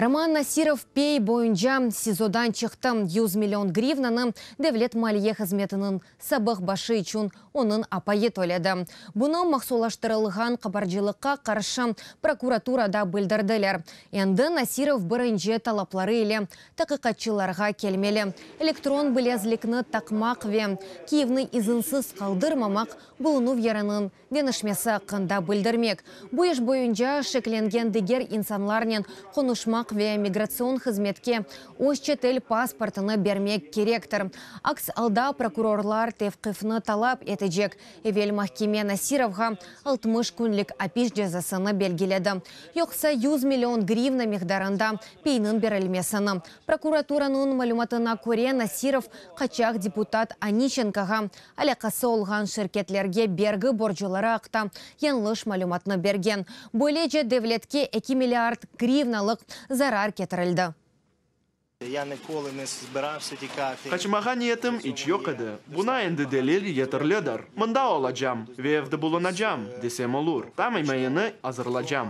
Roman Nasirov pey boyunca SİZOdan çıqtı. 100 million grivnanı devlet maliye hızmetiniñ sabıq başı içün onıñ apayı töledi. Bunı mahsulaştırılğan qabarcılıqqa qarşı prokuraturada bildirdiler. Endi Nasirov birinci talapları ile taqiqatçılarğa kelmeli, elektron bilezlikni taqmaq ve Kiyevni izinsiz qaldırmamaq, bulunuv yeriniñ deñişmesi aqqında bildirmek, bu iş boyunca şeklengen diger insanlarnen qonuşmaq ve migratsion hızmetke öz çetel pasportını bermek kerektir. Aks alda prokurorlar tevqifni talap etecek. Evel mahkeme Nasirovğa 60 künlik apis cezasını belgiledi, yoqsa 100 million grivna miqdarında peyniñ berilmesini. Prokuraturanıñ malümatına köre, Nasirov qaçaq deputat Oniçenkoğa alâqası olğan şirketlerge bergi borcuları aqta yañlış malümatnı bergen. Böylece devletke 2 milliard grivnalıq zarar ketirildi. Я ніколи не збирався тікати. Qaçmağa niyetim iç yoq edi. Buña endi delil yeterlidir. Mında olacam ve evde bulunacam, desem olur. Tam imayeni azırlaycam.